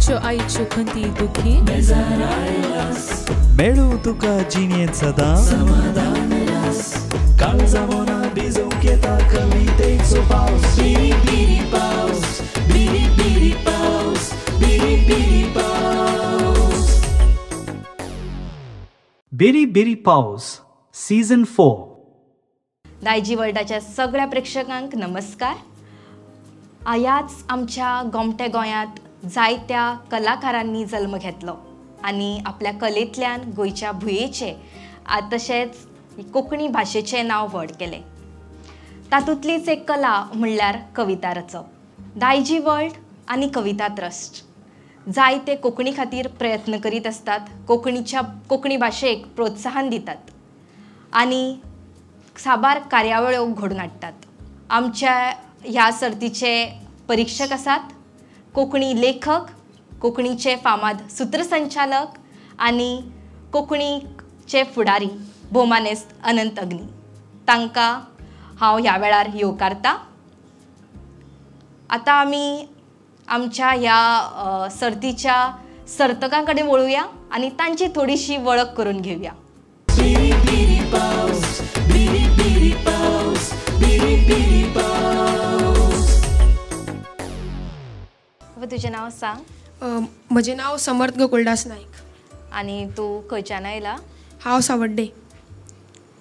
तुज्यो आईच्यो खंती दुखी मेळूं तुका जिणेंत सदां समाधान रास काळजा मना भिजोवंक येता कवितेचो पावस बिरी बिरी पावस बिरी बिरी पावस बिरी बिरी पावस. बिरी बिरी पावस सीझन 4. दायजी वर्ल्डाच्या सगळ्या प्रेक्षकांक नमस्कार. ह्याच आमच्या गोमटे गोंयांत जायत्या कलाकारांनी जल्म घेतलो आनी आपल्या कलेंतल्यान गोंयच्या भुंयेचें तशेंच कोंकणी भाशेचें नांव व्हड केलें. तातूंतलीच एक कला म्हणल्यार कविता रचप. दायजी वर्ल्ड आनी कविता ट्रस्ट जायते कोंकणी खातीर प्रयत्न करीत आसतात, कोंकणी भाशेक प्रोत्साहन दितात आनी साबार कार्यावळ्यो घडोवन हाडटात. आमच्या ह्या सर्तीचे परिक्षक आसात कोंकणी लेखक, कोंकणीचे फामाद सूत्रसंचालक आनी कोंकणीचे फुडारी भोवमानेस्त अनंत अग्नी. तांकां हांव ह्या वेळार येवकारता. आतां आमी आमच्या ह्या सर्तीच्या सर्तकां कडेन वळुया आनी तांची थोडीशी वळख करून घेवया. तुजें नांव सांग. म्हजें नांव समर्थ गोकुलदास नायक. आनी तूं खंयच्यान आयला? हांव सावड्डे.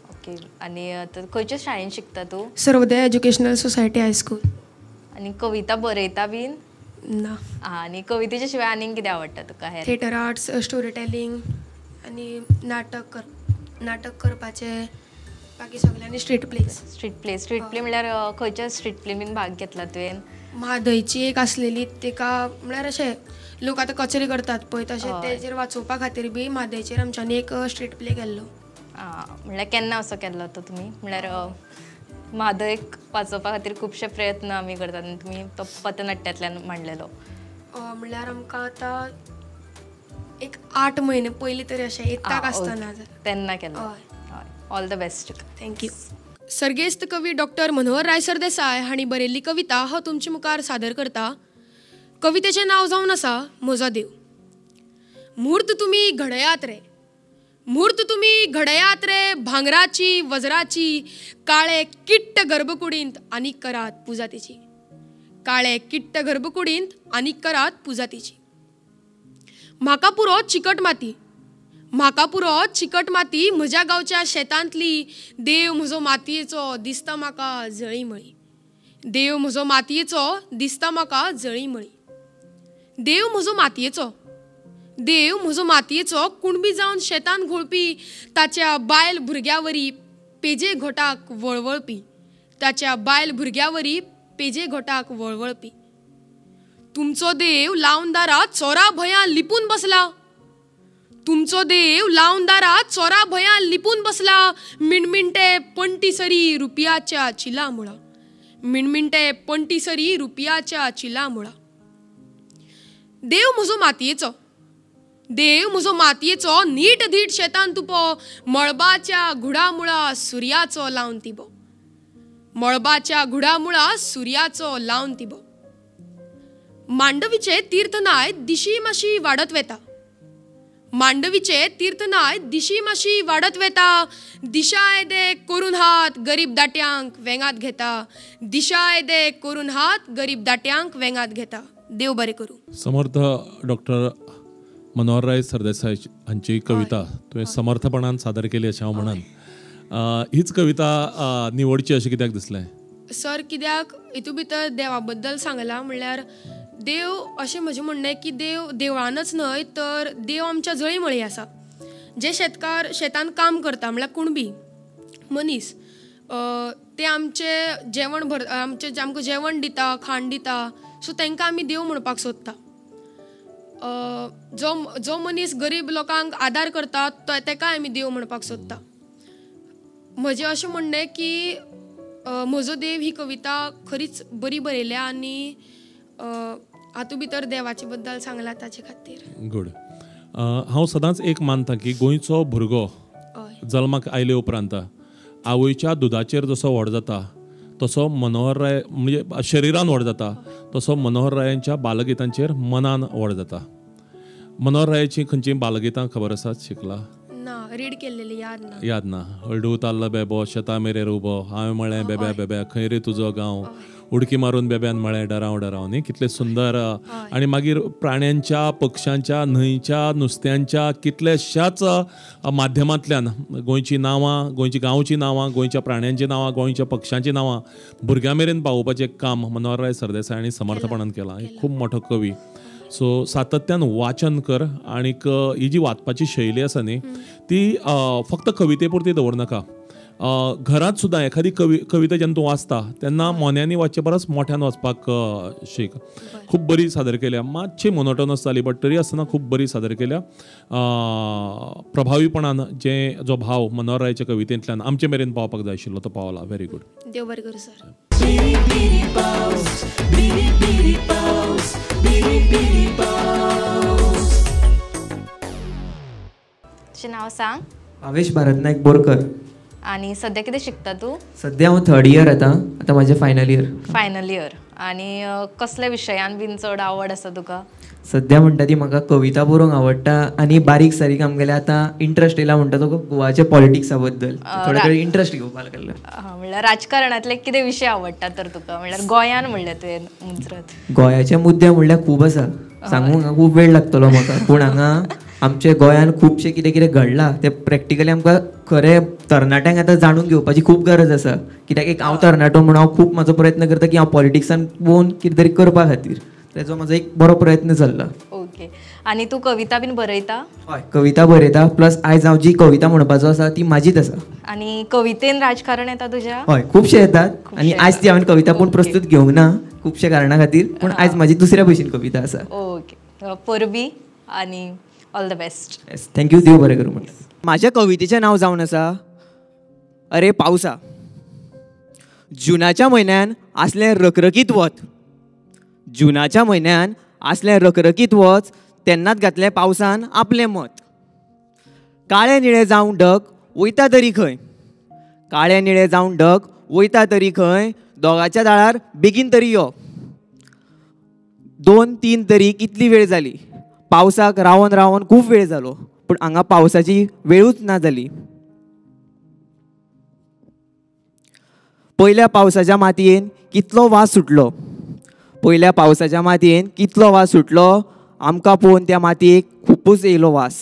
ओके. आनी खंयच्या शाळेंत शिकता तूं? Sarvodaya educational society high school. आनी कविता बरयता बीन? ना. आनी कवितेच्या शिवाय आनीक कितें आवडटा तुका? हेर थिएटर आर्ट्स, स्टोरी टेलिंग आनी नाटक करपाचें, बाकी सगळें. आनी street plays. Street play, street play म्हणल्यार खंयच्या स्ट्रीट प्ले बीन भाग घेतला तुवें? म्हादयची एक आसलेली, तेका म्हळ्यार अशें लोक आतां कचेरी करतात पळय तशें तेजेर वाचोवपा खातीर बी म्हादयचेर आमच्यांनी एक स्ट्रीट प्ले केल्लो. म्हणल्यार केन्ना असो केल्लो तो तुमी? म्हणल्यार म्हादयक वाचोवपा खातीर खुबशे प्रयत्न आमी करतात आनी तुमी तो पथनाट्यांतल्यान मांडलेलो. म्हणल्यार आमकां आतां एक 8 म्हयने पयलीं तरी अशें एताक आसतना तेन्ना केल्लो. All the best. Thank you. सर्गेस्त कवी डॉक्टर मनोहरराय सरदेसाय हांणी बरयल्ली कविता हांव तुमचे मुखार सादर करता. कवितेचें नांव जावन आसा म्हजो देव. म्हूर्त तुमी घडयात रे, म्हूर्त तुमी घडयात रे, भांगराची वज्राची, काळे किट्ट गर्भकुडींत आनीक करात पुजा तिची, काळे किट्ट गर्भकुडींत आनीक करात पुजा तिची. म्हाका पुरो चिकट माती, म्हाका पुरो चिकट माती, म्हज्या गांवच्या शेतांतली, देव म्हजो मातयेचो दिसता म्हाका जळीमळी, देव म्हजो मातयेचो दिसता म्हाका जळीमळी. देव म्हजो मातयेचो, देव म्हजो मातयेचो, कुणबी जावन शेतान घोळपी, ताच्या बायल भुरग्यावरी पेजे घोटाक वळवळपी, ताच्या बायल भुरग्यावरी पेजे घोटाक वळवळपी. तुमचो देव लावन दारात चोरा भंयान लिपून बसला, तुमचो देव लावन दारात चोरा भंयान लिपून बसला, मिणमिणटे पणटी सरी रुपयाच्या चिला मुळा, मिणमिणटे पणटी सरी रुपयाच्या चिला मुळा. देव म्हजो मातयेचो, देव म्हजो मातयेचो, नीट धीट शेतान तुपो, मळबाच्या घुडामुळा सुर्याचो लावन तिबो, मळबाच्या घुडामुळा सुर्याचो लावन तिबो. मांडवीचे तीर्थ नाय दिशी माशी वाडत वेता, मांडवीचे तीर्थ नाय दिशी माशी वाडत वेता, दिशा येदे करून हात गरीब दाट्यांक वेंगात घेता, दिशा येदे करून हात गरीब दाट्यांक वेंगात घेता. देव बरें करूं. समर्थ डॉक्टर मनोहरराय सरदेसाय हांची कविता तुवें समर्थपणान सादर केली अशें हांव म्हणन. हीच कविता निवडची अशें कित्याक दिसलें? सर, कित्याक हितूंत भितर देवा बद्दल सांगलां. म्हणल्यार देव अशें म्हजें म्हणणें की देव देवळानच न्हय तर देव आमच्या जळीमळी आसा. जे शेतकार शेतान काम करता म्हणल्यार कुणबी मनीस, ते आमचें जेवण भर आमचें आमकां जेवण दिता, खाण दिता, सो तांकां आमी देव म्हणपाक सोदता. जो जो मनीस गरीब लोकांक आदार करता ताका आमी देव म्हणपाक सोदता. म्हजें अशें म्हणणें की म्हजो देव ही कविता खरीच बरी बरयल्या आनी हातूंत भितर देवाचे बद्दल सांगलां ताचे खातीर. गुड. हांव सदांच एक मानता की गोंयचो भुरगो जल्माक आयले उपरांत आवयच्या दुदाचेर जसो व्हड जाता तसो मनोहरराय म्हणजे शरिरान व्हड जाता तसो मनोहररायांच्या बालगितांचेर मनान व्हड जाता. मनोहररायाची खंयची बालगितां खबर आसात? शिकला ना, रीड केल्लेली याद ना. याद ना. हळडू ताल्ल बेबो शेता मेरेर उबो, हांवें म्हळें बेब्या बेब्या खंय रे तुजो गांव, उडकी मारून बेब्यान म्हळें डराव डराव. न्ही कितलें सुंदर. आनी मागीर प्राण्यांच्या, पक्षांच्या, न्हंयच्या, नुस्त्यांच्या कितल्याशाच माध्यमांतल्यान गोंयचीं नांवां, गोंयची गांवचीं नांवां, गोंयच्या प्राण्यांचीं नांवां, गोंयच्या पक्षांचीं नांवां भुरग्यां मेरेन पावोवपाचें काम मनोहरराय सरदेसाय हांणी समर्थपणान केलां. एक खूब मोठो कवी. सो सातत्यान वाचन कर आनीक ही जी वाचपाची शैली आसा न्ही ती फक्त कविते पुरती दवरनाका. घरांत सुद्दां एखादी कविता जेन्ना तूं वाचता तेन्ना मोन्यांनी वाचचे परस मोठ्यान वाचपाक शीक. खूब बरी सादर केल्या. मातशी मोनोटोनस जाली बट तरी आसतना खूब बरी सादर केल्या. प्रभावीपणान जे जो भाव मनोहररायाच्या कवितेंतल्यान आमचे मेरेन पावपाक जाय आशिल्लो तो पावला. Very good. देव बरें करूं सर. तुजें नांव सांग. भावेश भारत नायक बोरकर. आनी सद्या कितें शिकता तूं? सद्या हांव थर्ड इयर आतां, आतां म्हाजें फायनल इयर. Final year. आनी कसल्या विशयान बीन चड आवड आसा तुका? सद्या म्हणटा ती म्हाका कविता बरोवंक आवडटा आनी बारीक सारीक आमगेले आतां इंट्रस्ट येयला म्हणटा तो गोवाच्या पॉलिटिक्सा बद्दल थोडे थोडे इंट्रस्ट घेवपाक लागला. म्हणल्यार राजकारणांतले कितें विशय आवडटा तर तुका? म्हणल्यार गोंयान म्हणलें तुवें मुजरत. गोंयाचे मुद्दे म्हणल्यार खूब आसा, सांगूंक खूब वेळ लागतलो म्हाका, पूण हांगा आमच्या गोंयान खुबशें कितें कितें घडलां तें प्रॅक्टिकली आमकां खरें तरणाट्यांक आतां जाणून घेवपाची खूब गरज आसा. कित्याक एक हांव तरणाटो म्हणून हांव खूब म्हाजो प्रयत्न करता की हांव पॉलिटिक्सान पळोवन कितें तरी करपा खातीर, तेजो म्हाजो एक बरो प्रयत्न चल्ला. ओके. आनी तूं कविता बीन बरयता? हय, कविता बरयता. प्लस आयज हांव जी कविता म्हणपाचो आसा ती म्हाजीच आसा. आनी कवितेन राजकारण येता तुज्या? हय, खुबशें येतात. आनी आयज ती हांवें कविता पूण प्रस्तूत घेवंक ना खुबशे कारणा खातीर, पूण आयज म्हाजी दुसऱ्या भशेन कविता आसा. ओके. परबी आनी all the best. Yes, thank you. देव बरें करूं. म्हणटा म्हाज्या कवितेचें नांव जावन आसा अरे पावसा. जुनाच्या म्हयन्यान आसलें रखरखीत वत, जुनाच्या म्हयन्यान आसलें रखरखीत वच, तेन्नाच घातलें पावसान आपलें मत. काळे निळे जावन ढग वयता तरी खंय, काळे निळे जावन ढग वयता तरी खंय, दोगाच्या दाळार बेगीन तरी यो. 2-3 तरी कितली वेळ जाली, पावसाक रावन रावन खूब वेळ जालो, पूण हांगा पावसाची वेळूच ना जाली. पयल्या पावसाच्या मातयेन कितलो वास सुटलो, पयल्या पावसाच्या मातयेन कितलो वास सुटलो, आमकां पळोवन त्या मातयेक खुबूच येयलो वास.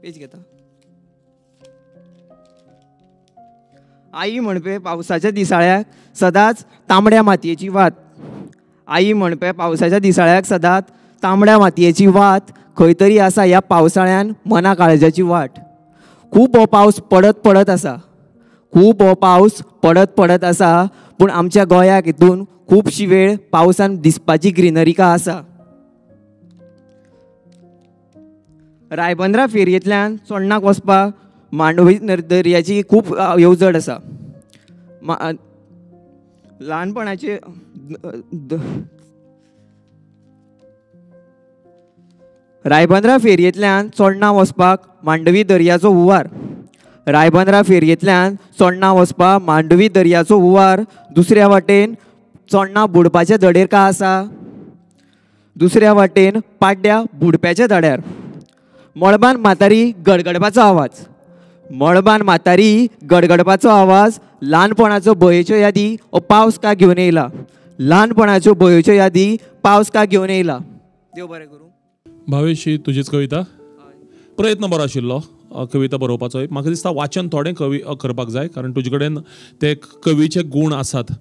पेज घेता. आई म्हणपे पावसाच्या दिसाळ्याक सदांच तांबड्या मातयेची वात, आई म्हणपे पावसाच्या दिसाळ्याक सदांच तांबड्या मातयेची वात, खंय तरी आसा ह्या पावसाळ्यान मना काळजाची वाट. खूब हो पावस पडत पडत आसा, खूब हो पावस पडत पडत आसा, पूण आमच्या गोंयाक हितून खुबशी वेळ पावसान दिसपाची ग्रिनरिका आसा. रायबंद्रा फेरयेंतल्यान चोडणाक वचपाक मांडवी दर्याची खूब येवजण आसा. ल्हानपणाचे रायबंद्रा फेरयेंतल्यान चोडणा वचपाक मांडवी दर्याचो हुंवार, रायबंद्रा फेरयेंतल्यान चोडणा वचपाक मांडवी दर्याचो हुंवार, दुसऱ्या वाटेन चोडणा बुडपाच्या धडेर का आसा, दुसऱ्या वाटेन पाड्ड्या बुडप्याच्या धड्यार. मळबान म्हातारी गडगडपाचो आवाज, मळबान म्हातारी गडगडपाचो आवाज, ल्हानपणाचो भंयेच्यो यादी हो पावस का घेवन येयला, ल्हानपणाच्यो भंयेच्यो यादी पावस का घेवन येयला. देव बरें करूं. भावेश, ही तुजीच कविता. प्रयत्न बरो आशिल्लो कविता बरोवपाचो. म्हाका दिसता वाचन थोडें कवी करपाक जाय, कारण तुजे कडेन ते कवीचे गूण आसात,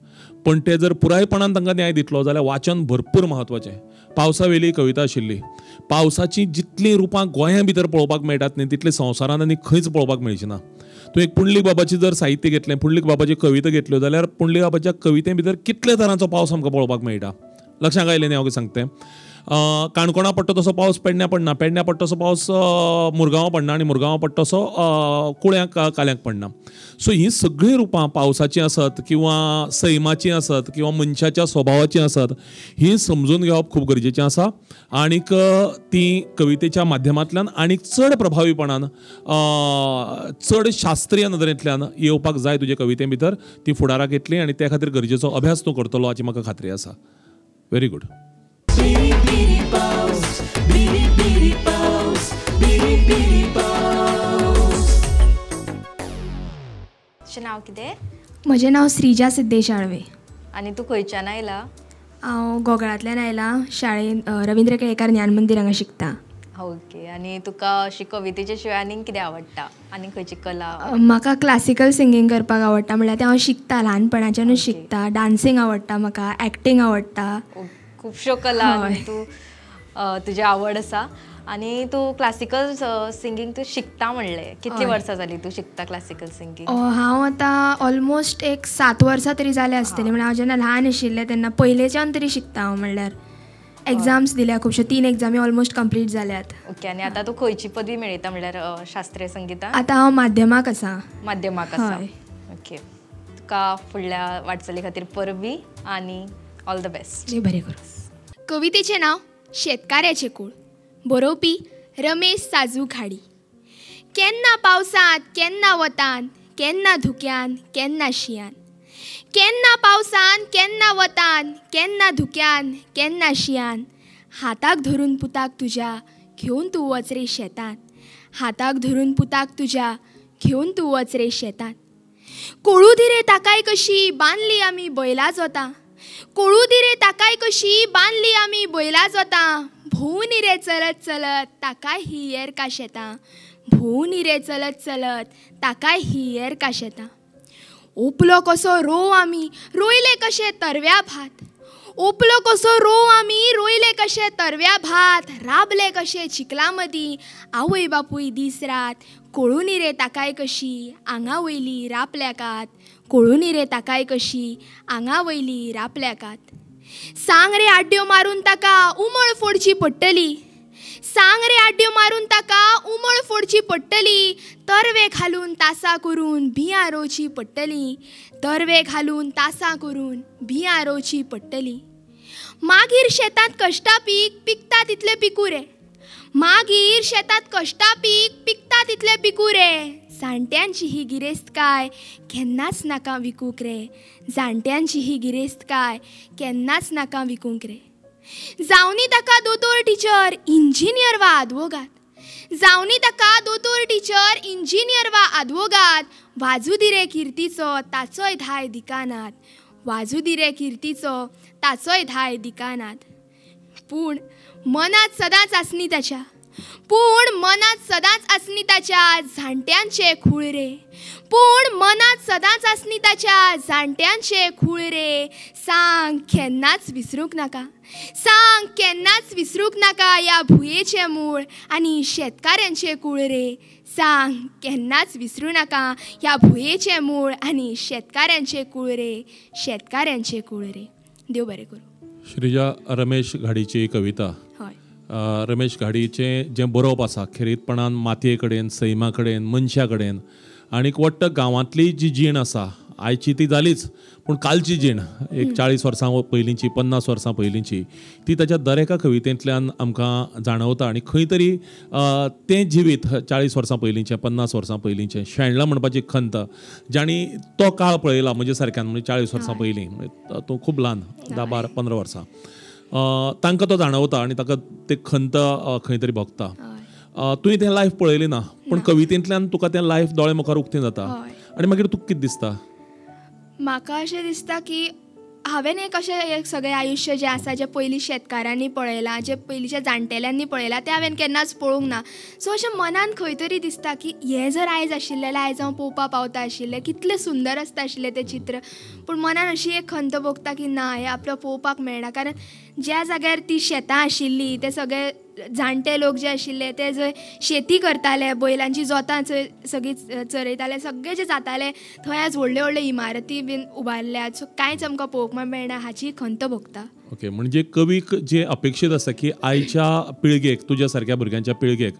पण ते जर पुरायपणान तांकां न्याय दितलो जाल्यार वाचन भरपूर म्हत्वाचें. पावसा वेली कविता आशिल्ली. पावसाचीं जितलीं रुपां गोंया भितर पळोवपाक मेळटात न्ही तितलीं संवसारांत आनी खंयच पळोवपाक मेळची ना. तूं एक पुंडलीक बाबाची जर साहित्य घेतलें, पुंडलीक बाबाची कविता घेतल्यो जाल्यार पुंडलीक बाबाच्या कविते भितर कितले तरांचो पावस आमकां पळोवपाक मेळटा. लक्षांत आयलें न्ही हांव सांगतें. काणकोणा पडटा तसो पावस पेडण्या पडना, पेडण्या पडटा तसो पावस मुरगांवां पडना आनी मुरगांवां पडटा तसो कुळ्यांक काल्यांक पडना. सो हीं सगळीं रुपां पावसाचीं आसत किंवा सैमाचीं आसत किंवा मनशाच्या स्वभावाचीं आसत, हीं समजून घेवप खूब गरजेचें आसा आनीक ती कवितेच्या माध्यमांतल्यान आनीक चड प्रभावीपणान चड शास्त्रीय नदरेंतल्यान येवपाक जाय तुजे कविते भितर. ती फुडाराक येतली आनी त्या खातीर गरजेचो अभ्यास तूं करतलो हाची म्हाका खात्री आसा. Very good. नाव कितें? म्हजें नांव श्रीजा सिद्धेश आळवे. आनी तूं खंयच्यान आयला? हांव गोगळांतल्यान आयला. शाळेन रविंद्र केळेकार ज्ञान मंदीर हांगा शिकता. ओके. आनी तुका अशी कवितेच्या शिवाय आनीक कितें आवडटा? आनी खंयची कला? म्हाका क्लासिकल सिंगींग करपाक आवडटा, म्हणल्यार तें हांव शिकता, ल्हानपणाच्यानूच शिकता. डान्सींग आवडटा म्हाका, एक्टींग आवडटा, खुबश्यो कला तूं तुजी आवड आसा. आनी तूं क्लासिकल सिंगींग तूं शिकता म्हणलें, कितलीं वर्सां जालीं तूं शिकता क्लासिकल सिंगींग? हांव आतां ऑलमोस्ट एक 7 वर्सां तरी जालें आसतलीं. म्हणल्यार हांव जेन्ना ल्हान आशिल्लें तेन्ना पयलेच्यान तरी शिकता हांव. म्हणल्यार एग्जाम्स दिल्या खुबश्यो, 3 एग्जामी ऑलमोस्ट कंप्लीट जाल्यात. ओके. आनी आतां तूं खंयची पदवी मेळयता म्हणल्यार शास्त्रीय संगितान? आतां हांव माध्यमाक आसा. माध्यमाक आसा. ओके. तुका फुडल्या वाटचाली खातीर परबी आनी ऑल the best. बरें करूं. कवितेचें नांव शेतकाऱ्याचें कूळ. बरोवपी रमेश साजू घाडी. केन्ना पावसांत केन्ना वतान, केन्ना धुक्यान केन्ना शियान, केन्ना पावसान केन्ना वतान, केन्ना धुक्यान केन्ना शियान, हाताक धरून पुताक तुज्या घेवन तूं वच रे शेतान, हाताक धरून पुताक तुज्या घेवन तूं वच रे शेतान. कोळू दी रे ताकाय कशी बांदली आमी बैला जोतां, कोळू दी रे ताकाय कशी बांदली आमी बैला जोतां, भोंवून रे चलत चलत ताकाय ही येर का शेतां, भोंवून रे चलत चलत ताकाय ही येर का शेतां. ओपलो कसो रोव आमी रोयले कशे तरव्या भात, ओपलो कसो रोव आमी रोयले कशे तरव्या भात, राबले कशे चिखला मदीं आवय बापूय दीस रात, कोळून रे ताकाय कशी आंगा वयली रापल्या कात, कोळून रे ताकाय कशी आंगा वयली रापल्या कात. सांग रे आड्ड्यो मारून ताका उमळ फोडची पडटली, सांग रे आड्ड्यो मारून ताका उमळ फोडची पडटली, तरवे घालून तासां करून बियां रोवची पडटली, तरवे घालून तासां करून बियां रोवची पडटली. मागीर शेतांत कश्टा पीक पिकता तितलें पिकूं रे, मागीर शेतांत कश्टा पीक पिकता तितलें पिकूं रे, जाणट्यांची ही गिरेस्तकाय केन्नाच नाका विकूंक रे, जाणट्यांची ही गिरेस्तकाय केन्नाच नाका विकूंक रे. जावनी ताका दोतोर टिचर इंजिनियर वा आदवोगाद, जावनी ताका दोतोर टिचर इंजिनियर वा आदवोगाद, वाजू दी रे किर्तीचो ताचोय धाय दिकानात, वाजू दी रे किर्तीचो ताचोय धाय दिकानात. पूण मनांत सदांच आसनी ताच्या, पूण मनांत सदांच आसनी ताच्या जाणट्यांचे खूळ रे, पूण मनांत सदांच आसनी ताच्या जाणट्यांचे खूळ रे, सांग केन्नाच विसरूंक नाका, सांग केन्नाच विसरूंक नाका ह्या भुंयेचें मूळ आनी शेतकाऱ्यांचें कूळ रे, सांग केन्नाच विसरूं नाका ह्या भुंयेचें मूळ आनी शेतकाऱ्यांचें कूळ रे, शेतकाऱ्यांचें कूळ रे. देव बरें करूं. श्रीजा, रमेश घाडीची कविता. रमेश घाडीचें जें बरोवप आसा खेरीतपणान मातये कडेन, सैमा कडेन, मनशा कडेन आनीक वट्ट गांवांतली जी जीण आसा आयची ती जालीच, पूण कालची जीण एक 40 वर्सां पयलींची, 50 वर्सां पयलींची ती ताच्या दर एका कवितेंतल्यान आमकां जाणवता. आनी खंय तरी तें जिवीत 40 वर्सां पयलींचें, 50 वर्सां पयलींचें शेणलां म्हणपाची खंत जांणी तो काळ पळयला म्हजे सारक्यान, म्हणजे 40 वर्सां पयलीं, तूं खूब ल्हान, 10, 12, 15 वर्सां, तांकां तो जाणवता आनी ताका ते खंत खंय तरी भोगता. तुवें तें लायफ पळयलें ना, पूण कवितेंतल्यान तुका तें लायफ दोळे मुखार उक्तें जाता आनी मागीर तुका कितें दिसता? म्हाका अशें दिसता की हांवें एक अशें एक सगळें आयुश्य जें आसा, जें पयलीं शेतकारांनी पळयलां, जें पयलींच्या जाणटेल्यांनी पळयलां, तें हांवें केन्नाच पळोवंक ना. सो अशें मनान खंय तरी दिसता की हें जर आयज आशिल्लें जाल्यार आयज हांव पळोवपाक पावता आशिल्लें, कितलें सुंदर आसता आशिल्लें तें चित्र. पूण मनान अशी एक खंत भोगता की ना, हें आपल्याक पळोवपाक मेळना, कारण ज्या जाग्यार ती शेतां आशिल्लीं ते सगळे जाणटे लोक जे आशिल्ले ते जंय शेती करताले, बैलांची जोतां सगळीं चरयताले, सगळें जें जातालें थंय आज व्हडल्यो व्हडल्यो इमारती बीन उबारल्यात. सो कांयच आमकां पळोवपाक मेळना हाची खंत भोगता. ओके, म्हणजे कवीक जे अपेक्षीत आसा की आयच्या पिळगेक, तुज्या सारक्या भुरग्यांच्या पिळगेक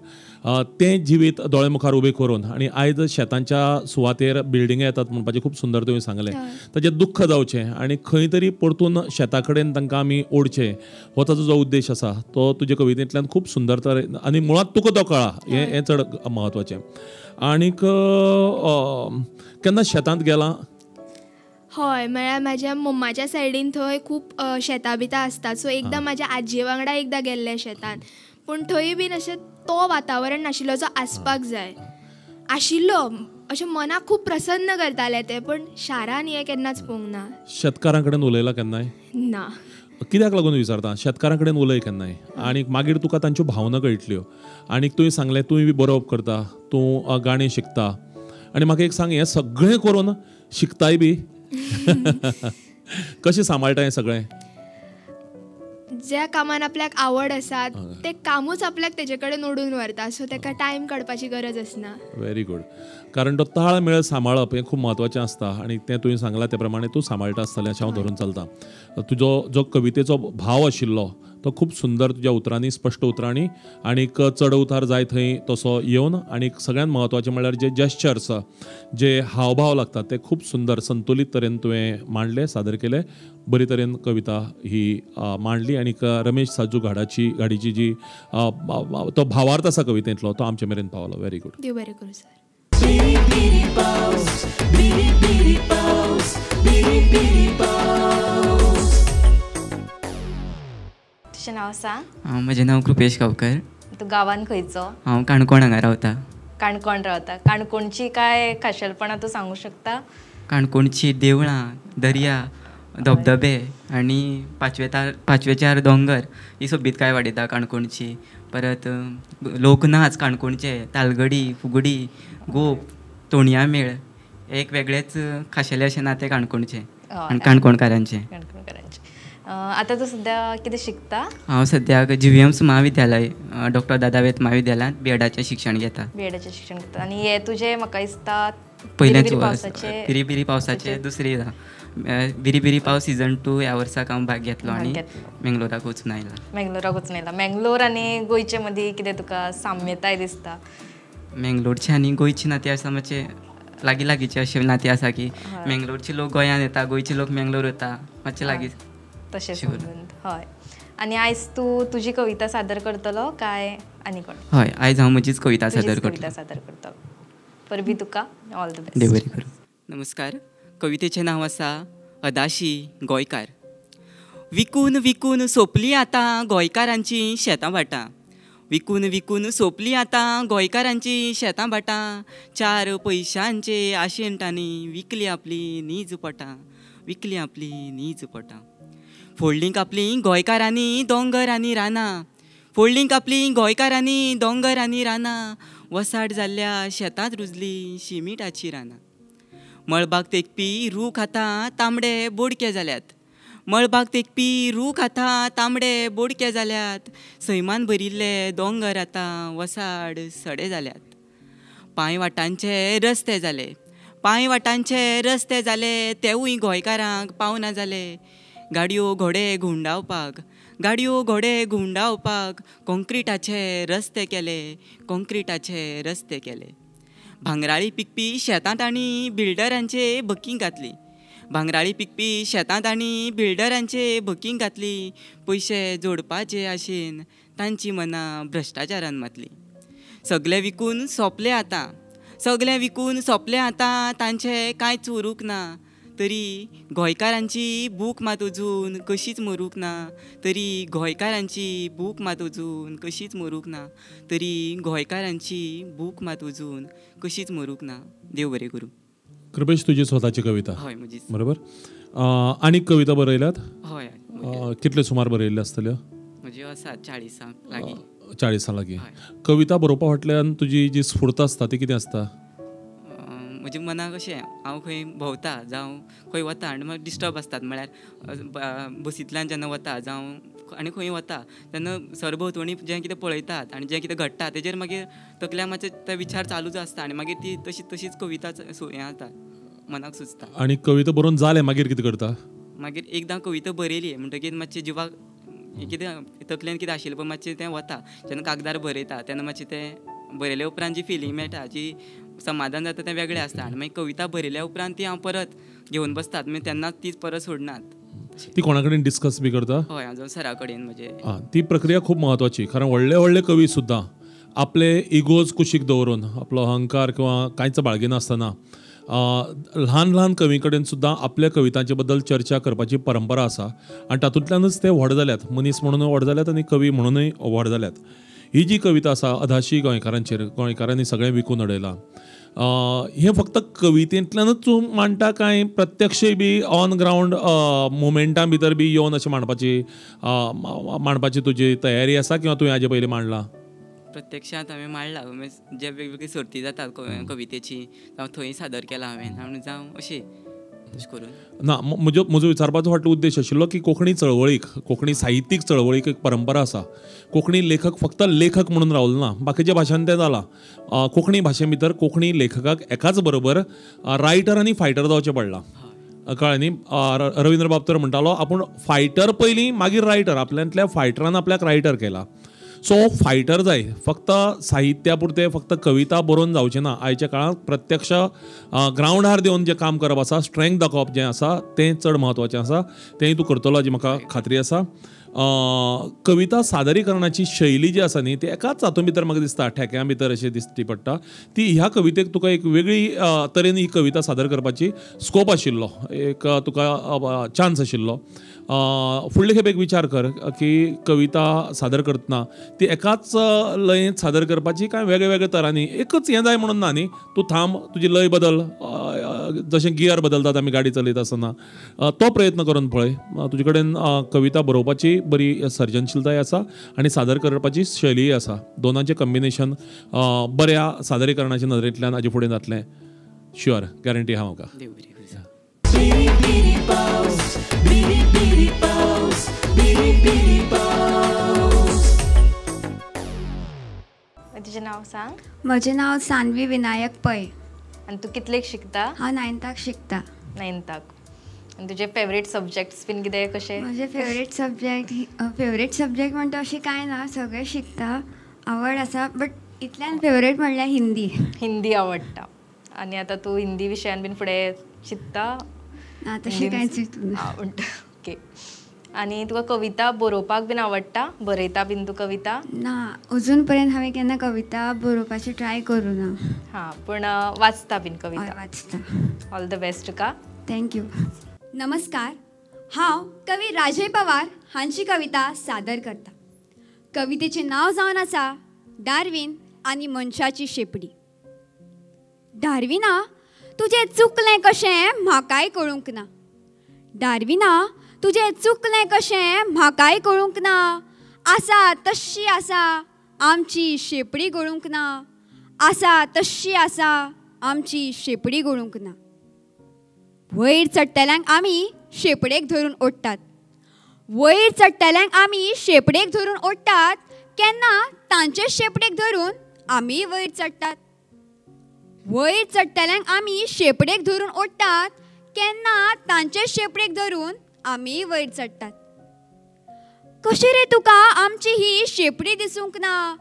तें जिवीत दोळे मुखार उबें करून, आनी आयज शेतांच्या सुवातेर बिल्डिंग येतात म्हणपाचें खूब सुंदर तुवें सांगलें, ताचें दुख्ख जावचें आनी खंय तरी परतून शेता कडेन तांकां आमी ओडचें, हो ताजो जो उद्देश आसा तो तुजे कवितेंतल्यान खूब सुंदर तरेन आनी मुळांत तुका तो कळ्ळा, हें चड म्हत्वाचें. आनीक केन्ना शेतांत गेलां? हय, म्हळ्यार म्हाज्या मम्माच्या सायडीन थंय खूब शेतां बितां आसतात. सो एकदां म्हाज्या आजये वांगडा एकदां गेल्लें शेतान, पूण थंय बीन अशें तो वातावरण नाशिल्लो जो आसपाक जाय आशिल्लो. अशें मनाक खूब प्रसन्न करतालें तें, पण शारान हें केन्नाच पळोवंक ना. शेतकारां कडेन उलयलां केन्नाय? ना. कित्याक लागून विचारता, शेतकारां कडेन उलय केन्नाय आनी मागीर तुका तांच्यो भावना कळटल्यो. आनी तुवें सांगलें तूं बी बरोवप करता, तूं गाणें शिकता, आनी म्हाका एक सांग, हें सगळें करून शिकताय बी कशें सांबाळटा हें सगळें? ज्या कामान आपल्याक आवड आसा तें कामूच आपल्याक तेजे कडेन ओडून व्हरता, सो ताका टायम काडपाची गरज आसना. व्हेरी गुड, कारण तो ताळमेळ सांबाळप हें खूब म्हत्वाचें आसता आनी तें तुवें सांगलां ते प्रमाणे तूं सांबाळटा आसतलें अशें हांव धरून चलता. तुजो जो कवितेचो भाव आशिल्लो तो खूब सुंदर तुज्या उतरांनी, स्पश्ट उतरांनी, आनीक चड उतार जाय थंय तसो येवन, आनी सगळ्यांत म्हत्वाचें म्हणल्यार जे जेस्चर्स, जे हावभाव लागतात ते खूब सुंदर संतुलीत तरेन तुवें मांडले, सादर केले. बरी तरेन कविता ही मांडली. आनी रमेश साजू घाडाची घाडीची जी तो भावार्थ आसा कवितेंतलो तो आमचे मेरेन पावलो. व्हेरी गुड, देव बरें करूं सर. तुजें नांव सांग. म्हजें नांव कृपेश गांवकर. तूं गांवान खंयचो? हांव काणकोण हांगा रावता. काणकोण रावता. काणकोणची काय खाशेलपणां तूं सांगूंक शकता? काणकोणची देवळां, दर्या, धबधबे आनी पांचवेचार दोंगर ही सोबीतकाय वाडयता काणकोणची. परत लोकनाच काणकोणचे, तालगडी, फुगडी, गोप, तोणया मेळ, एक वेगळेच खाशेलें अशें नातें काणकोणचें आनी काणकोणकारांचें. काणकोणकारांचें. आतां तूं सद्या कितें शिकता? हांव सद्याक GVMS म्हाविद्यालय, डॉक्टर दादा वेत म्हाविद्यालयांत बीएडाचें शिक्षण घेता. बीएडाचें शिक्षण घेता. आनी हें तुजें म्हाका दिसता पयलेंच वर्स, बिरी बिरी पावसाचें दुसरें बिरी बिरी पावस सिजन 2 ह्या वर्साक हांव भाग घेतलो आनी मेंगलोराक वचून आयला. मेंगलोराक वचून आयला. मेंगलोर आनी गोंयचे मदीं कितें तुका साम्यताय दिसता? मेंगलोरचे आनी गोंयचे नातें आसा मातशें लागीं लागींचें अशें नातें आसा की मेंगलोरचे लोक गोंयांत येता, गोंयचे लोक मेंगलोर वता, मातशें लागीं तशें संबंद. हय. आनी आयज तूं तुजी कविता सादर करतलो काय आनी कोण? हय, आयज हांव म्हजीच कविता सादर करतलो. सादर करतलो. परबी तुका, ऑल the best. देव बरें करूं. नमस्कार. कवितेचें नांव आसा अदाशी गोंयकार. विकून विकून सोंपली आतां गोंयकारांची शेतां भाटां, विकून विकून सोंपली आतां गोंयकारांची शेतां भाटां, चार पयशांचे आशेन तांणी विकली आपली नीज पोटां, विकली आपली नीज पोटां. फोडलीं कापलीं गोंयकारांनी दोंगर आनी रानां, फोडलीं कापलीं गोंयकारांनी दोंगर आनी रानां, वसाड जाल्ल्या शेतांत रुजली शिमिटाची रानां. मळबाक तेकपी रूख आतां तांबडे बोडके जाल्यात, मळबाक तेकपी रूख आतां तांबडे बोडके जाल्यात, सैमान भरिल्ले दोंगर आतां वसाड सडे जाल्यात. पांय वाटांचे रस्ते जाले, पांय वाटांचे रस्ते जाले, तेवूय गोंयकारांक पावना जाले. गाडयो घोडे घुंवडावपाक, गाडयो घोडे घुंवडावपाक कॉंक्रिटाचे रस्ते केले, कॉंक्रिटाचे रस्ते केले. भांगराळी पिकपी शेतां तांणी बिल्डरांचे बकींग घातली, भांगराळी पिकपी शेतां तांणी बिल्डरांचे बकींग घातली, पयशे जोडपाचे आशेन तांची मनां भ्रश्टाचारान मातली. सगळें विकून सोंपलें आतां, सगळें विकून सोंपलें आतां, तांचें कांयच उरूंक ना, तरी गोंयकारांची भूक मात अजून कशीच मरूंक ना, तरी गोंयकारांची भूक मात अजून कशीच मरूंक ना, तरी गोंयकारांची भूक मात अजून कशीच मरूंक ना. देव बरें करूं. कृपेश, तुजी स्वताची कविता? हय, म्हजीच. बरोबर. आनी कविता बरयल्यात? हय. कितले सुमार बरयल्ल्यो आसतल्यो? म्हज्यो आसा 40 लागीं. 40 लागीं. कविता बरोवपा फाटल्यान तुजी जी स्फूर्त आसता ती कितें आसता? म्हज्या मनाक अशें हांव खंय भोंवता जावं खंय वता आनी म्हाका डिस्टर्ब आसतात, म्हळ्यार बसींतल्यान जेन्ना वता जावं आनी खंय वता तेन्ना सरभोंवतणी जें कितें पळयतात आनी जें कितें घडटा तेजेर मागीर तकल्या मातशे ते विचार चालूच आसता आनी मागीर ती तशी तशीच कविता हें जाता, मनाक सुचता. आनी कविता बरोवन जालें मागीर कितें करता? मागीर एकदां कविता बरयली म्हणटकीर मातशें जिवाक कितें तकलेन कितें आशिल्लें पळय मातशें तें वता. जेन्ना कागदार बरयता तेन्ना मातशें तें बरयल्या उपरांत जी फिलींग मेळटा, जी समाधान जाता तें वेगळें आसता. आनी मागीर कविता बरयल्या उपरांत ती हांव परत घेवन बसतात, मागीर तेन्नाच ती परत सोडनात. ती कोणा कडेन डिस्कस बी करता? हय, हांव सरा कडेन म्हजे. ती प्रक्रिया खूब म्हत्वाची, कारण व्हडले व्हडले कवी सुद्दां आपले इगोज कुशीक दवरून, आपलो अहंकार किंवा कांयच बाळगिनासतना ल्हान ल्हान कवी कडेन सुद्दां आपल्या कवितांचे बद्दल चर्चा करपाची परंपरा आसा आनी तातूंतल्यानच ते व्हड जाल्यात, मनीस म्हणूनय व्हड जाल्यात आनी कवी म्हणूनय व्हड जाल्यात. ही जी कविता आसा अधाशी गोंयकारांचेर, गोंयकारांनी सगळें विकून उडयलां, हें फक्त कवितेंतल्यानच तूं मांडटा काय प्रत्यक्षय बी ऑन ग्रावंड मुवमेंटां भितर बी येवन अशें मांडपाची मांडपाची तुजी तयारी आसा किंवा तुवें हाजे पयलीं मांडलां? प्रत्यक्षांत हांवें मांडलां, जे वेगवेगळी सर्ती जातात कवितेची जावं थंय सादर केला हांवें, आनी जावं अशें तशें करून ना. म्हजो म्हजो विचारपाचो फाटलो उद्देश आशिल्लो की कोंकणी चळवळीक, कोंकणी साहित्यीक चळवळीक एक परंपरा आसा. कोंकणी लेखक फक्त लेखक म्हणून रावलो ना, बाकीच्या भाशान तें जालां. कोंकणी भाशे भितर कोंकणी लेखकाक एकाच बरोबर रायटर आनी फायटर जावचें पडलां, कळ्ळें न्ही? रविंद्र बाब तर म्हणटालो आपूण फायटर पयलीं मागीर रायटर, आपल्यांतल्या फायटरान आपल्याक रायटर केला. सो फायटर जाय, फक्त साहित्या पुरतें फक्त कविता बरोवन जावचें ना. आयच्या काळांत प्रत्यक्ष ग्रावंडार देवन जें काम करप आसा, स्ट्रेंथ दाखोवप जें आसा तें चड म्हत्वाचें आसा, तेंय तूं करतलो हाजी म्हाका खात्री आसा. कविता सादरीकरणाची शैली जी आसा न्ही ती एकाच हातूंत भितर म्हाका दिसता ठेक्या भितर अशें दिसती पडटा. ती ह्या कवितेक तुका एक वेगळी तरेन ही कविता सादर करपाची स्कोप आशिल्लो, एक तुका चान्स आशिल्लो. फुडले खेप एक विचार कर की कविता सादर करतना ती एकाच लयेंत सादर करपाची काय वेगळे वेगळे तरांनी, एकच हें जाय म्हणून ना न्ही, तूं थांब, तुजी लय बदल, जशें गियर बदलतात आमी गाडी चलयता आसतना, तो प्रयत्न करून पळय. तुजे कडेन कविता बरोवपाची बरी सर्जनशीलताय आसा आनी सादर करपाची शैलीय आसा, दोनांचें कॉम्बिनेशन बऱ्या सादरीकरणाच्या नदरेंतल्यान हाजे फुडें जातलें, शुअर, गॅरंटी आहा म्हाका. तुजें नांव सांग. म्हजें नांव सानवी विनायक पै. आनी तूं कितलेक शिकता? हांव नायन्थाक शिकता. नायन्थाक. आनी तुजे फेवरेट सब्जेक्ट्स बीन कितें कशें? म्हजे फेवरेट सब्जेक्ट म्हणटा अशें कांय ना, सगळें शिकता, आवड आसा, बट इतल्यान फेवरेट म्हणल्यार हिंदी. हिंदी आवडटा. आनी आतां तूं हिंदी विशयान बीन फुडें चिंत्ता? ना, तशें कांय चिंतूना. ओके. आनी तुका कविता बरोवपाक बीन आवडटा? बरयता बीन तूं कविता? ना, अजून पर्यंत हांवें केन्ना कविता बरोवपाची ट्राय करूं ना. हां, पूण वाचता बीन कविता? वाचता. ऑल the best तुका. Thank you. नमस्कार, हांव कवी राजय पवार हांची कविता सादर करता. कवितेचें नांव जावन आसा डार्विन आनी मनशाची शेंपडी. डार्विना तुजें चुकलें कशें म्हाकाय कळूंक ना, डार्विना तुजें चुकलें कशें म्हाकाय कळूंक ना, आसा तश्शी आसा आमची शेंपडी गळूंक ना, आसा तश्शी आसा आमची शेंपडी गळूंक ना. वयर चडटल्यांक आमी शेंपडेक धरून ओडटात, वयर चडटल्यांक आमी शेंपडेक धरून ओडटात, केन्ना तांचे शेंपडेक धरून आमी वयर चडटात. वयर चडटल्यांक आमी शेंपडेक धरून ओडटात, केन्ना तांचे शेंपडेक धरून आमी वयर चडटात. कशी रे तुका आमची ही शेंपडी दिसूंक ना,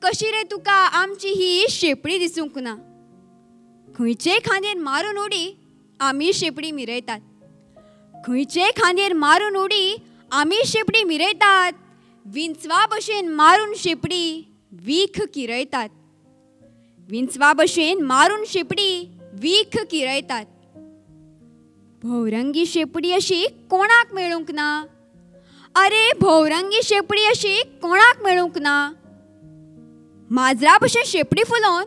कशी रे तुका आमची ही शेंपडी दिसूंक ना, खंयचे खांदयेर मारून उडी आमी शेंपडी मिरयतात, खंयचे खांदयेर मारून उडी आमी शेंपडी मिरयतात, विंचवा भशेन मारून शेंपडी वीख किरयतात, विंचवा भशेन मारून शेंपडी वीख किरयतात. भोवरंगी शेंपडी अशी कोणाक मेळूंक ना, अरे भोवरंगी शेंपडी अशी कोणाक मेळूंक ना, माजरा भशेन शेंपडी फुलोवन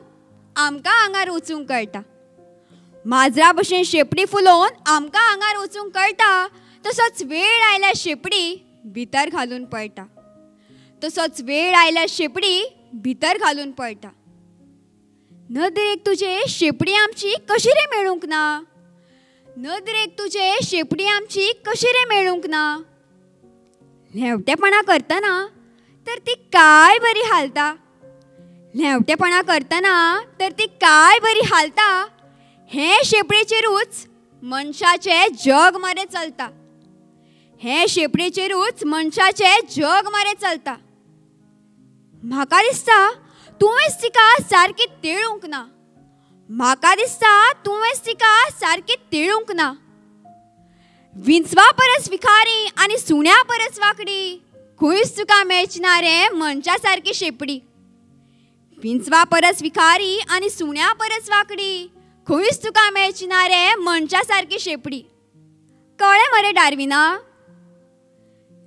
आमकां आंगार वचूंक कळटा, माजरा भशेन शेंपडी फुलोवन आमकां आंगार वचूंक कळटा, तसोच वेळ आयल्यार शेंपडी भितर घालून पळटा, तसोच वेळ आयल्यार शेंपडी भितर घालून पळटा. नदरेक तुजे शेंपडी आमची कशी रे मेळूंक ना, नदरेक तुजे शेंपडी आमची कशी रे मेळूंक ना, ल्हेंवटेपणां करतना तर ती काय बरी हालता, ल्हेंवटेपणां करतना तर ती काय बरी हालता, हे शेंपडेचेरूच मनशाचें जग मरे चलता, हे शेपडेचेरूच मनशाचें जग मरे चलता. म्हाका दिसता तुवेंच तिका सारकी तेळूंक ना. म्हाका दिसता तुवेंच तिका सारकी तेळूंक ना. विंचवा परस विखारी आनी सुण्या परस वांकडी, खंयच तुका मेळची ना रे मनशा सारकी शेपडी. विंचवा परस विखारी आनी सुण्या परस वांकडी, खंयच तुका मेळची ना रे मनशा सारकी शेपडी. कळ्ळें मरे डार्विना?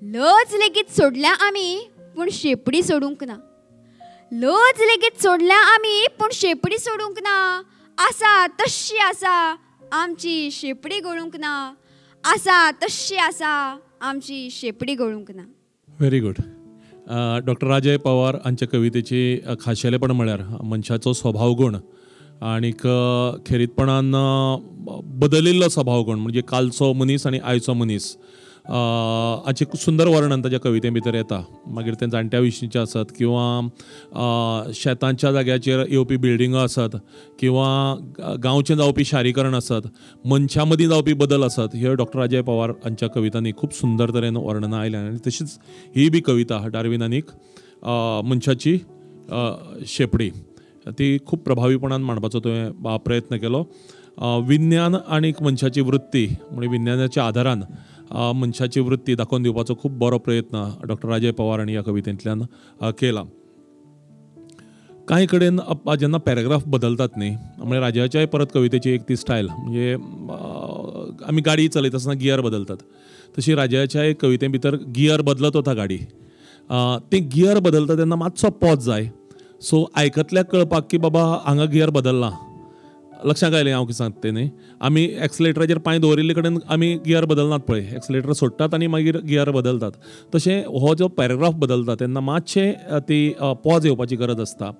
लज लेगीत सोडल्या आमी पूण शेपडी सोडूंक ना. लज लेगीत सोडल्या आमी पूण शेपडी सोडूंक ना. आसा तश्शी आसा आमची शेपडी गळूंक ना. आसा तश्शी आसा आमची शेपडी गळूंक ना. Very good. Doctor Rajay Pawar हांच्या कवितेची खाशेलेपण म्हळ्यार मनशाचो स्वभावगुण आनीक खेरीतपणान बदलिल्लो स्वभावगुण, म्हणजे कालचो मनीस आनी आयचो मनीस हाचें सुंदर वर्णन ताच्या कविते भितर येता. मागीर तें जाणट्या विशींचें आसत किंवा शेतांच्या जाग्याचेर येवपी बिल्डिंगो आसत किंवा गांवचें जावपी शारीकरण आसत, मनशां मदीं जावपी बदल आसत, ह्यो डॉक्टर राजय पवार हांच्या कवितांनी खूब सुंदर तरेन वर्णनां आयल्यां. आनी तशीच ही बी कविता डार्विन आनीक मनशाची शेपडी ती खूब प्रभावीपणान मांडपाचो तुवें प्रयत्न केलो. विज्ञान आनी मनशाची वृत्ती म्हणजे विज्ञानाच्या आदारान मनशाची वृत्ती दाखोवन दिवपाचो खूब बरो प्रयत्न डॉक्टर राजय पवार हांणी ह्या कवितेंतल्यान केला. कांय कडेन जेन्ना पॅराग्राफ बदलतात न्ही, म्हणजे राजयाच्याय परत कवितेची एक ती स्टायल, म्हणजे आमी गाडी चलयता आसतना गियर बदलतात तशी राजयाच्याय कविते भितर गियर बदलत वता गाडी. ते गियर बदलता तेन्ना मातसो पॉज जाय, सो आयकतल्याक कळपाक की बाबा हांगा गियर बदलला. लक्षांत आयलें हांव कितें सांगता तें न्ही? आमी एक्सलेटराचेर पांय दवरिल्ले कडेन आमी गियर बदलनात पळय, एक्सलेटर सोडटात आनी मागीर गियर बदलतात. तशें हो जो पॅराग्राफ बदलता तेन्ना मातशें ती पॉज येवपाची गरज आसता.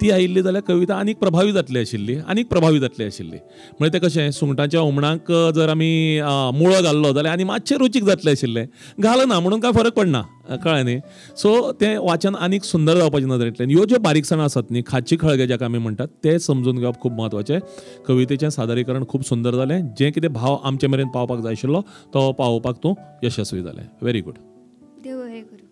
ती आयिल्ली जाल्यार कविता आनीक प्रभावी जातली आशिल्ली, आनीक प्रभावी जातली आशिल्ली. म्हणजे तें कशें सुंगटांच्या हुमणाक जर आमी मुळो घाल्लो जाल्यार आनी मातशें रुचीक जातलें आशिल्लें, घालना म्हणून कांय फरक पडना, कळ्ळें न्ही? सो तें वाचन आनीक सुंदर जावपाच्या नदरेंतल्यान ह्यो ज्यो बारीकसाणां आसात न्ही, खाची खळगे जाका आमी म्हणटात, ते समजून घेवप खूब म्हत्वाचें. कवितेचें सादरीकरण खूब सुंदर जालें, जें कितें भाव आमचे मेरेन पावपाक जाय आशिल्लो तो पावोवपाक तूं यशस्वी जालें. Very good. देव बरें करूं.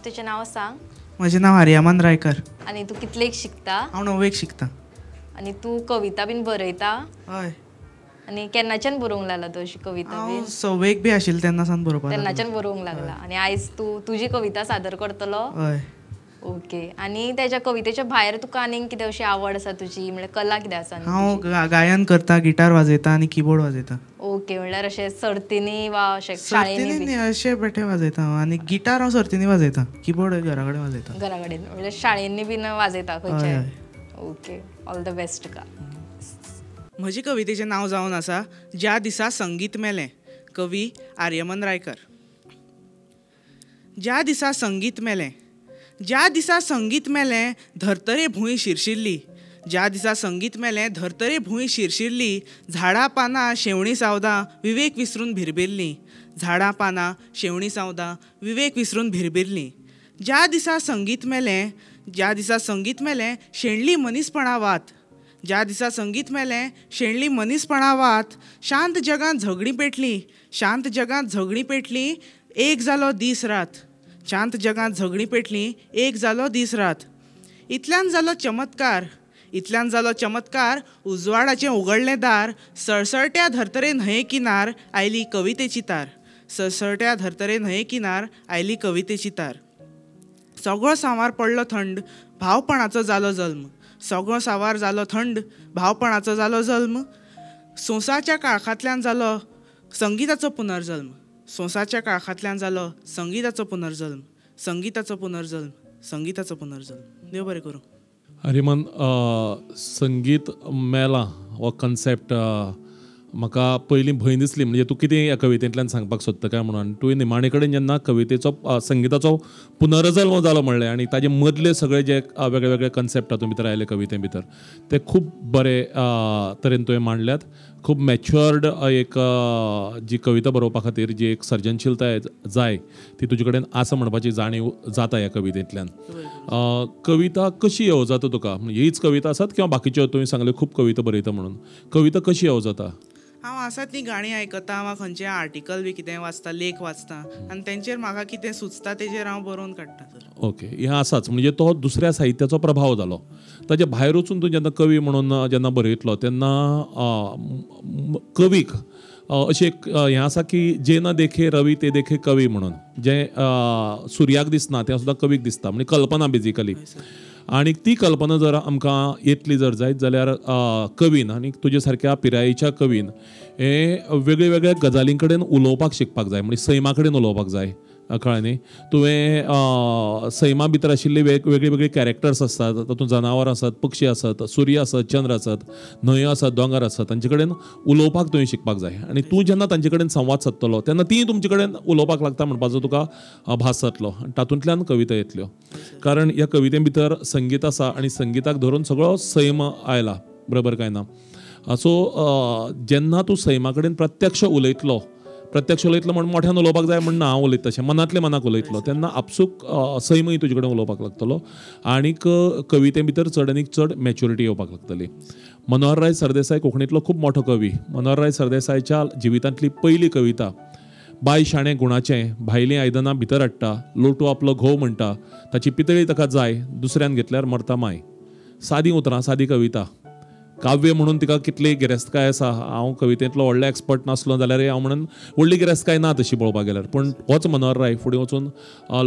तुजें नांव सांग. म्हजें नांव आर्यमान रायकर. आनी तूं कितलेक शिकता? हांव णवेक शिकता. आनी तूं कविता बीन बरयता? हय. आनी केन्नाच्यान बरोवंक लागला तूं अशी कविता बीन? सवेक बी आशिल्लें तेन्ना सावन बरोवपाक. तेन्नाच्यान बरोवंक लागला. आनी आयज तूं तुजी कविता सादर करतलो? हय. ओके. आनी तेज्या कवितेच्या भायर तुका आनीक कितें अशी आवड आसा तुजी, म्हणल्यार कला कितें आसा? हांव गायन करता, गिटार वाजयता आनी किबोर्ड वाजयता. ओके. म्हणल्यार अशें सर्तींनी वा अशें शाळेंनी? अशें बेठे वाजयता हांव. आनी गिटार हांव सर्तींनी वाजयता, किबोर्ड घरा कडेन वाजयता. घरा कडेन म्हणल्यार शाळेंनी बीन वाजयता खंयच्याय? ओके. ऑल the best तुका. म्हजी कवितेचें नांव जावन आसा ज्या दिसा संगीत मेलें. कवी आर्यमन रायकर. ज्या दिसा संगीत मेलें, ज्या दिसा संगीत मेलें धर्तरे भूंय शिरशिरली. ज्या दिसा संगीत मेलें धर्तरे भूंय शिरशिरली. झाडां पानां शेवणीं सावदां विवेक विसरून भिरभिरलीं. झाडां पानां शेवणीं सावदां विवेक विसरून भिरभिरलीं. ज्या दिसा संगीत मेलें, ज्या दिसा संगीत मेलें शेणली मनीसपणा वात. ज्या दिसा संगीत मेलें शेणली मनीसपणा वात. शांत जगांत झगडीं पेटलीं, शांत जगांत झगडीं पेटलीं एक जालो दीस रात. शांत जगांत झगडीं पेटलीं एक जालो दीस रात. इतल्यान जालो चमत्कार, इतल्यान जालो चमत्कार उजवाडाचें उगडलें दार. सळसळट्या धर्तरे न्हंये किनार आयली कवितेची तार. सळसळट्या धर्तरे न्हंये किनार आयली कवितेची तार. सगळो सांवार पडलो थंड भावपणाचो जालो जल्म. सगळो सांवार जालो थंड भावपणाचो जालो जल्म. सोंसाच्या काळखांतल्यान जालो संगीताचो पुनर्जल्म. सोंसाच्या काळखांतल्यान जालो संगीताचो पुनर्जल्म. संगीताचो पुनर्जल्म, संगीताचो पुनर्जल्म. देव बरें करूं. आर्यमान, संगीत मेलां हो कन्सेप्ट म्हाका पयलीं भंय दिसली म्हणजे तूं कितें ह्या कवितेंतल्यान सांगपाक सोदता काय म्हणून. तुवें निमाणे कडेन जेन्ना कवितेचो संगिताचो पुनर्जल्म जालो म्हणलें आनी ताजे मदले सगळे जे वेगळे वेगळे कन्सेप्ट तातूंत भितर आयले कविते भितर ते खूब बरे तरेन तुवें मांडल्यात. खूब मॅच्युअर्ड एक जी कविता बरोवपा खातीर जी एक सर्जनशीलताय जाय ती तुजे कडेन आसा म्हणपाची जाणीव जाता ह्या कवितेंतल्यान. कविता कशी येवजता तुका? हीच कविता आसात किंवा बाकीच्यो तुवें सांगल्यो खूब कविता बरयता म्हणून, कविता कशी येवजता? हांव आसा ती गाणी आयकता वा खंयचें आर्टिकल बी कितें वाचता, लेख वाचता आनी तेंचेर म्हाका कितें सुचता तेजेर हांव बरोवन काडटा. ओके, हें आसाच म्हणजे तो दुसऱ्या साहित्याचो प्रभाव जालो. ताजे भायर वचून तूं जेन्ना कवी म्हणून जेन्ना बरयतलो तेन्ना कवीक अशें एक हें आसा की जे न देखे रवी ते देखे कवी म्हणून, जें सुर्याक दिसना तें सुद्दां कवीक दिसता, म्हणजे कल्पना बेजिकली. आनी ती कल्पना जर आमकां येतली जर जायत जाल्यार कवीन आनी तुजे सारक्या पिरायेच्या कवीन हे वेगळे वेगळ्या गजालीं कडेन उलोवपाक शिकपाक जाय, म्हणजे सैमा कडेन उलोवपाक जाय. कळ्ळें न्ही? तुवें सैमा भितर आशिल्ली वेगळी वेगळी कॅरेक्टर्स आसतात, तातूंत जनावरां आसत, पक्षी आसत, सूर्य आसत, चंद्र आसत, न्हंयो आसत, दोंगर आसत, तांचे कडेन उलोवपाक तुवें शिकपाक जाय. आनी तूं जेन्ना तांचे कडेन संवाद सादतलो तेन्ना तीं तुमचे कडेन उलोवपाक लागता म्हणपाचो तुका भास जातलो आनी तातूंतल्यान कविता येतल्यो. कारण ह्या कविते भितर संगीत आसा आनी संगिताक धरून सगळो सैम आयला, बरोबर काय ना? सो जेन्ना तूं सैमा कडेन प्रत्यक्ष उलयतलो, प्रत्यक्ष उलयतलो म्हण मोठ्यान उलोवपाक जाय म्हण ना, हांव उलयता तशें मनांतले मनाक उलयतलो तेन्ना आपसूक सैमूय तुजे कडेन उलोवपाक लागतलो आनीक कविते भितर चड आनीक चड मॅच्युरिटी येवपाक लागतली. मनोहरराय सरदेसाय कोंकणींतलो खूब मोठो कवी. मनोहरराय सरदेसायच्या जिवितांतली पयली कविता बाय शाणें गुणाचें भायलीं आयदनां भितर हाडटा, लोटू आपलो घोव म्हणटा, ताची पितळी ताका जाय, दुसऱ्यान घेतल्यार मरता माय. सादी उतरां, सादी कविता. काव्य म्हणून तिका कितली गिरेस्तकाय आसा. हांव कवितेंतलो व्हडलो एक्सपर्ट नासलो जाल्यार हांव म्हणून व्हडली गिरेस्तकाय ना तशी पळोवपाक गेल्यार, पूण होच मनोहरराय फुडें वचून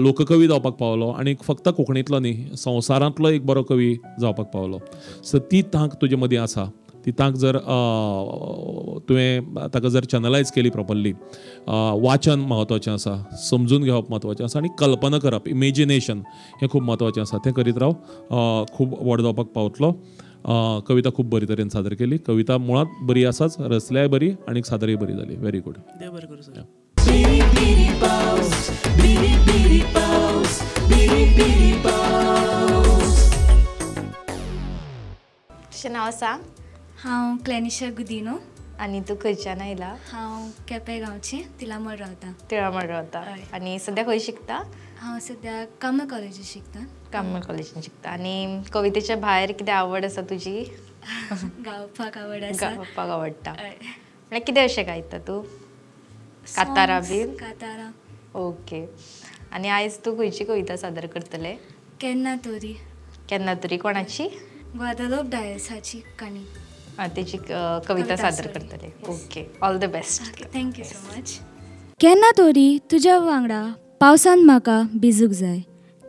लोककवी जावपाक पावलो आनी फक्त कोंकणींतलो न्ही संवसारांतलो एक बरो कवी जावपाक पावलो. सो ती तांक तुजे मदीं आसा, ती तांक जर तुवें ताका जर चॅनलायज केली प्रॉपरली, वाचन म्हत्वाचें आसा, समजून घेवप म्हत्वाचें आसा आनी कल्पना करप, इमेजिनेशन हें खूब म्हत्वाचें आसा. तें करीत राव, खूब व्हड जावपाक पावतलो. कविता खूब बरी तरेन सादर केली. कविता मुळांत बरी आसाच, रचल्याय बरी आनी सादरय बरी जाली. Very good. तुजें नांव सांग. हांव क्लॅनिशा गुदिनो. आनी तूं खंयच्यान आयला? हांव केपें गांवचें, तिलामोळ रावता. तिळामळ रावता. आनी सद्या खंय शिकता? हांव सद्या कामल कॉलेजीन शिकता. कामल कॉलेजीन शिकता. आनी कवितेच्या भायर कितें आवड आसा तुजी? गावपाक आवड आसा. गावपाक आवडटा. म्हळ्यार कितें अशें गायता तूं? कातारां बी? कातारां. ओके. आनी आयज तूं खंयची कविता सादर करतलें? केन्ना तरी. केन्ना तरी कोणाची? ग्वादालूप डायसाची काणी. तेची कविता सादर करतले. Okay, all the best. Thank you so much. केन्ना तरी तुज्या वांगडा पावसान म्हाका भिजूंक जाय.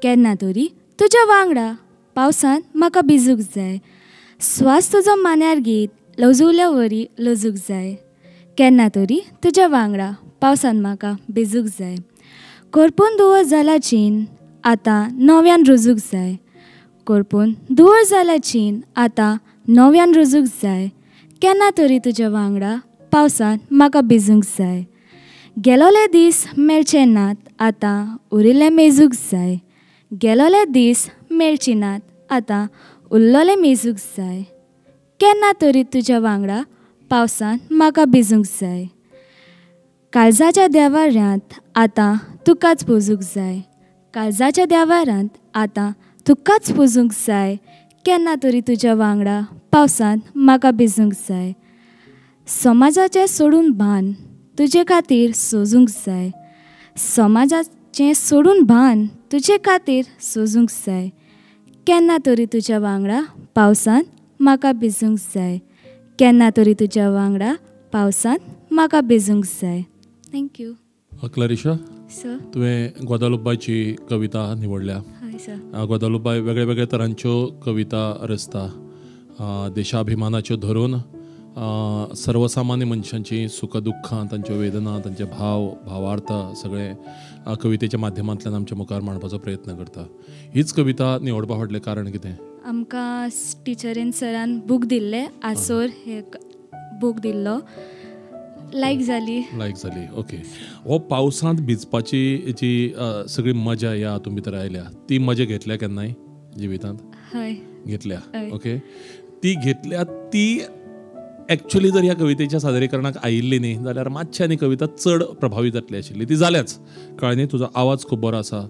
केन्ना तरी तुज्या वांगडा पावसान म्हाका भिजूंक जाय. स्वास तुजो मान्यार गीत लजवल्या वरी लजूंक जाय. केन्ना तरी तुज्या वांगडा पावसान म्हाका भिजूंक जाय. करपून धुंवर जाला चीन आतां नव्यान रुजूंक जाय. करपून धुंवर जाला चीन आतां नव्यान रुजूंक जाय. केन्ना तरी तुज्या वांगडा पावसान म्हाका भिजूंक जाय. गेलोले दीस मेळचे नात आतां उरिल्ले मेजूंक जाय. गेलोले दीस मेळचे नात आतां उरलोले मेजूंक जाय. केन्ना तरी तुज्या वांगडा पावसान म्हाका भिजूंक जाय. काळजाच्या देवाऱ्यांत आतां तुकाच पुजूंक जाय. काळजाच्या देवाऱ्यांत आतां तुकाच पुजूंक जाय. केन्ना तरी तुज्या वांगडा पावसान म्हाका भिजूंक जाय. समाजाचें सोडून भान तुजे खातीर सोजूंक जाय. समाजाचें सोडून भान तुजे खातीर सोजूंक जाय. केन्ना तरी तुज्या वांगडा पावसान म्हाका भिजूंक जाय. केन्ना तरी तुज्या वांगडा पावसान म्हाका भिजूंक जाय. Thank you. क्लरिशा sir, तुवें ग्वादालूपबायची कविता निवडल्या. हय सर. ग्वादालूपबाय वेगळे वेगळे तरांच्यो कविता रचता, देशाभिमानाच्यो धरून सर्वसामान्य मनशांची सुख दुख्खां, तांच्यो वेदना, तांचे भाव भावार्थ सगळे कवितेच्या माध्यमांतल्यान आमच्या मुखार मांडपाचो प्रयत्न करता. हीच कविता निवडपा फाटलें कारण कितें? आमकां टिचरीन सरान बूक दिल्ले, आसोर हे बूक दिल्लो. लायक जाली. लायक जाली. ओके, हो पावसांत भिजपाची जी सगळी मजा ह्या हातूंत भितर आयल्या ती मजा घेतल्या केन्नाय जिवितांत? हय, घेतल्या. ओके, ती घेतल्या ती एक्चुअली जर ह्या कवितेच्या सादरीकरणाक आयिल्ली न्ही जाल्यार मातशी आनी कविता चड प्रभावी जातली आशिल्ली. ती जाल्याच. कळ्ळें न्ही? तुजो आवाज खूब बरो आसा,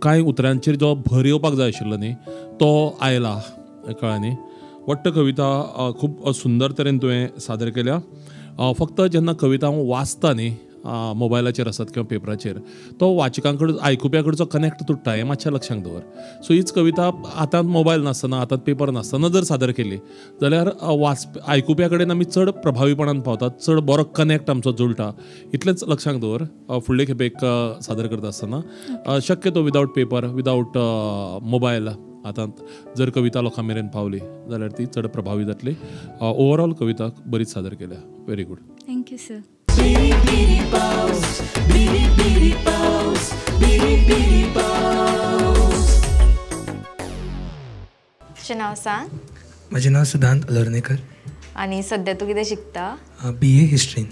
कांय उतरांचेर जो भर येवपाक जाय आशिल्लो न्ही तो आयला. कळ्ळें न्ही? वट्ट कविता खूब सुंदर तरेन तुवें सादर केल्या. फक्त जेन्ना कविता हांव वाचता न्ही मोबायलाचेर आसत किंवा पेपराचेर, तो वाचकां कडेन आयकुप्या कडचो कनेक्ट तुट्टा, हें मातशें लक्षांत दवर. सो हीच कविता हातांत मोबायल नासतना, हातांत पेपर नासतना जर सादर केली जाल्यार आयकुप्या कडेन आमी चड प्रभावीपणान पावतात, चड बरो कनेक्ट आमचो जुळटा. इतलेंच लक्षांत दवर फुडले खेपेक सादर करता आसतना. शक्यतो विदावट पेपर, विदावट मोबायल हातांत जर कविता लोकां मेरेन पावली जाल्यार ती चड प्रभावी जातली. ओवरऑल कविता बरीच सादर केल्या. Very good. Thank you sir. तुजें नांव सांग. म्हजें नांव सिद्धांत अलर्नेकर. आनी सद्या तूं कितें शिकता? बी ए हिस्ट्रीन.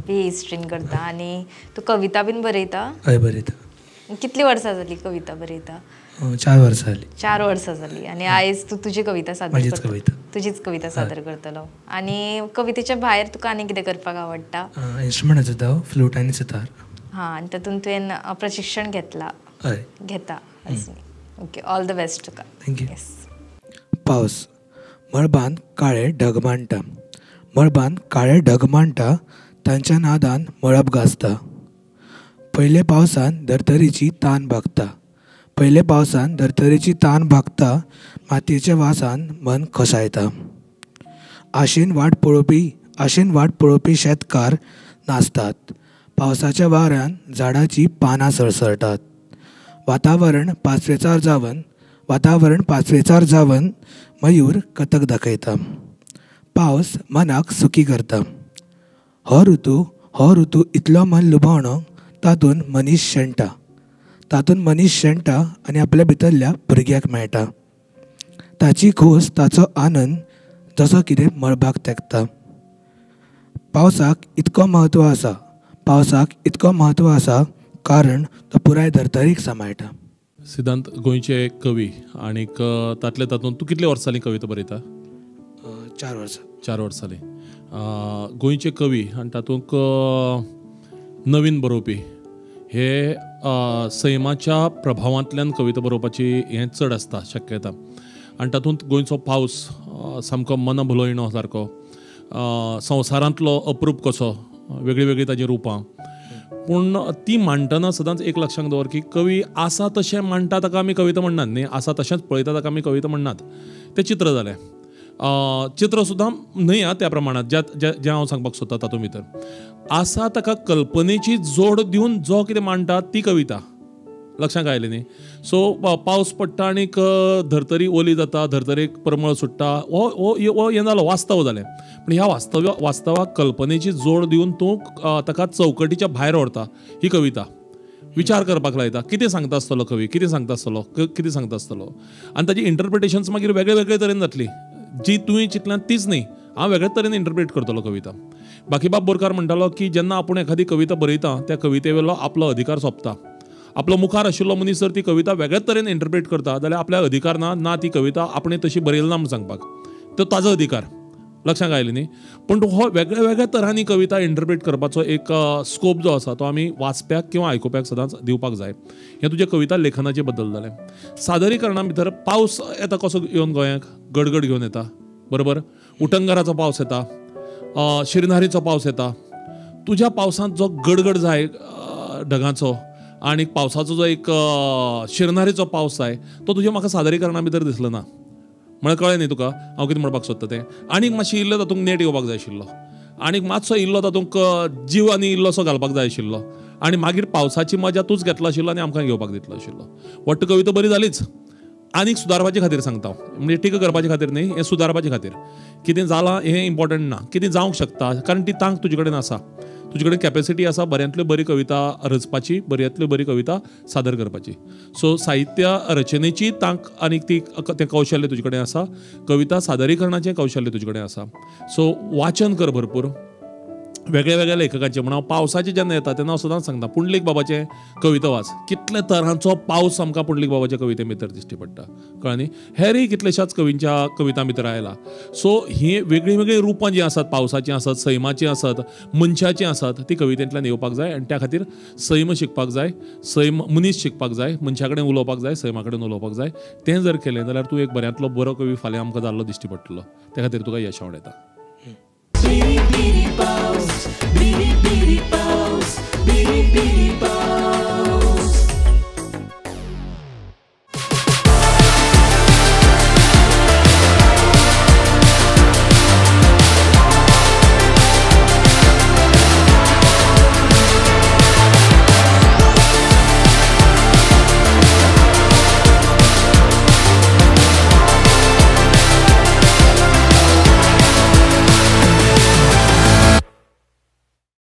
बी ए हिस्ट्रीन करता. आनी तूं कविता बीन बरयता? हय, बरयता. कितली वर्सां जाली कविता बरयता? 4 वर्सां जाली. 4 वर्सां जाली. आनी आयज तूं तुजी कविता सादर करता? तुजीच कविता सादर करतलो. आनी कवितेच्या भायर तुका आनी कितें करपाक आवडटा? इन्स्ट्रुमेंट वाजयता हांव, फ्लूट आनी सितार. हां, आनी तातूंत तुवें प्रशिक्षण घेतला? हय, घेता. ओके, ऑल the best तुका. Thank you. पावस. मळबान काळे ढग मांडटा, मळबान काळे ढग मांडटा, तांच्या नादान मळब गाजता. पयले पावसान धर्तरेची तान भागता, पयले पावसान धर्तरेची तान भागता, मातयेच्या वासान मन खोसायता. आशेन वाट पळोवपी, आशेन वाट पळोवपी शेतकार नाचतात, पावसाच्या वाऱ्यान झाडाचीं पानां सळसळटात. वातावरण पाचवेचार जावन, वातावरण पाचवेचार जावन मयूर कथक दाखयता. पावस मनाक सुखी करता. हो ऋतू, हो ऋतू इतलो मन लुभावणो, तातूंत मनीस शेणटा, तातूंत मनीस शेणटा आनी आपल्या भितरल्या भुरग्याक मेळटा. ताची खोस, ताचो आनंद जसो कितें मळबाक तेंकता. पावसाक इतको म्हत्व आसा, पावसाक इतको म्हत्व आसा कारण तो पुराय धर्तरेक सांबाळटा. सिद्धांत गोंयचे कवी आनीक तातले तातूंत तूं कितले वर्सां जालीं कविता बरयता? 4 वर्सां. 4 वर्सां जालीं. गोंयचे कवी आनी तातूंत नवीन बरोवपी हे सैमाच्या प्रभावांतल्यान कविता बरोवपाची हें चड आसता शक्यता. आनी तातूंत गोंयचो पावस सामको मन भुलयणो सारको, संवसारांतलो अप्रूप कसो, वेगळीं वेगळीं ताचीं रुपां. पूण ती मांडटना सदांच एक लक्षांत दवर की कवी आसा तशें मांडटा ताका आमी कविता म्हणनात न्ही, आसा तशेंच पळयता ताका आमी कविता म्हणनात. तें चित्र जालें. चित्र सुद्दां न्हय आं त्या प्रमाणांत ज्या जें हांव सांगपाक सोदता तातूंत भितर आसा ताका कल्पनेची जोड दिवन जो कितें मांडटा ती कविता. लक्षांत आयलें न्ही? सो पावस पडटा आनीक धर्तरी ओली जाता, धर्तरेक परमळ सुट्टा, हो हो हो हें जालो वास्तव जालें. पूण ह्या वास्तवाक कल्पनेची जोड दिवन तूं ताका चौकटीच्या भायर व्हरता ही कविता. विचार करपाक लायता, कितें सांगता आसतलो कवी, कितें सांगता आसतलो, कितें सांगता आसतलो. आनी ताजी इंटरप्रिटेशन्स मागीर वेगळे वेगळे तरेन जातली. जी तुवें चिंतल्या तीच न्ही, हांव वेगळे तरेन इंटरप्रेट करतलो कविता. बाकीबाब बोरकार म्हणटालो की जेन्ना आपूण एखादी कविता बरयता त्या कवितेवेलो आपलो अधिकार सोंपता. आपलो मुखार आशिल्लो मनीस जर ती कविता वेगळेच तरेन इंटरप्रेट करता जाल्यार आपल्या अधिकार ना, ना ती कविता आपणें तशी बरयली ना म्हूण सांगपाक, तो ताजो अधिकार. लक्षांत आयलें न्ही? पूण हो वेगळ्या वेगळ्या तरांनी कविता इंटरप्रेट करपाचो एक स्कोप जो आसा तो आमी वाचप्याक किंवा आयकुप्याक सदांच दिवपाक जाय. हें तुजें कविता लेखनाचे बद्दल जालें. सादरीकरणा भितर पावस येता कसो येवन गोंयाक गडगड घेवन येता, बरोबर? उटंगाराचो पावस येता, शिरनारीचो पावस येता. तुज्या पावसांत जो गडगड जाय ढगांचो आनी पावसाचो जो एक शिरनारीचो पावस जाय तो तुज्या म्हाका सादरीकरणा भितर दिसलो ना. म्हळ्यार कळ्ळें न्ही तुका हांव कितें म्हणपाक सोदता तें? आनीक मातशी इल्लो तातूंत नेट येवपाक जाय आशिल्लो, आनीक मातसो इल्लो तातूंत जीव आनी इल्लोसो घालपाक जाय आशिल्लो, आनी मागीर पावसाची मजा तूंच घेतलो आशिल्लो आनी आमकां घेवपाक दितलो आशिल्लो. वट्ट कविता बरी जालीच, आनीक सुदारपाचे खातीर सांगता हांव, म्हणजे टिका करपाचे खातीर न्ही, हें सुदारपाचे खातीर. कितें जालां हें इम्पॉर्टंट ना, कितें जावंक शकता, कारण ती तांक तुजे कडेन आसा, तुजे कडेन कॅपेसिटी आसा बऱ्यांतल्यो बरी कविता रचपाची, बऱ्यांतल्यो बरी कविता सादर करपाची. सो साहित्य रचनेची तांक आनी ती तें कौशल्य तुजे कडेन आसा, कविता सादरीकरणाचें कौशल्य तुजे कडेन आसा. सो वाचन कर भरपूर, वेगळ्या वेगळ्या लेखकांचे म्हण हांव पावसाचे जेन्ना येता तेन्ना हांव सदांच सांगता पुंडलीक बाबाचें कविता वाच, कितले तरांचो पावस आमकां पुंडलीक बाबाच्या कविते भितर दिश्टी पडटा, कळ्ळें न्ही. हेरय कितलेशाच कवींच्या कवितां भितर आयला. सो हीं वेगळीं वेगळीं रुपां जीं आसात पावसाचीं आसत, सैमाचीं आसत, मनशाचीं आसत, ती कवितेंतल्यान येवपाक जाय. आनी त्या खातीर सैम शिकपाक जाय, सैम मनीस शिकपाक जाय, मनशा कडेन उलोवपाक जाय, सैमा कडेन उलोवपाक जाय. तें जर केलें जाल्यार तूं एक बऱ्यांतलो बरो कवी फाल्यां आमकां जाल्लो दिश्टी पडटलो. त्या खातीर तुका यश आवडटा. Biri biri paus, biri biri paus, biri biri paus.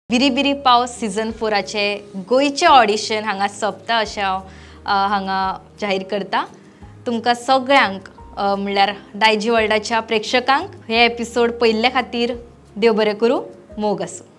बिरी बिरी पावस सीजन 4आचे गोंयचें ऑडिशन हांगा सोंपता अशें हांव हांगा जाहीर करता. तुमकां सगळ्यांक म्हणल्यार दायजी वर्ल्डाच्या प्रेक्षकांक हे एपिसोड पळयल्ले खातीर देव बरें करूं, मोग आसूं.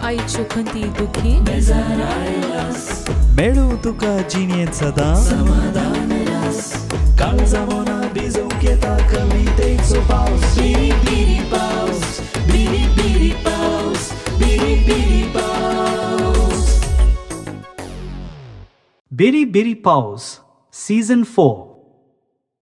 आयच्यो खंती दुखी मेळूं तुका जिणेंत सदां समाधान रस, काळजा मना भिजोवंक येता कवितेचो पावस. बिरी बिरी पावस, बिरी बिरी पावस, बिरी बिरी पावस. बिरी बिरी पावस सीजन 4.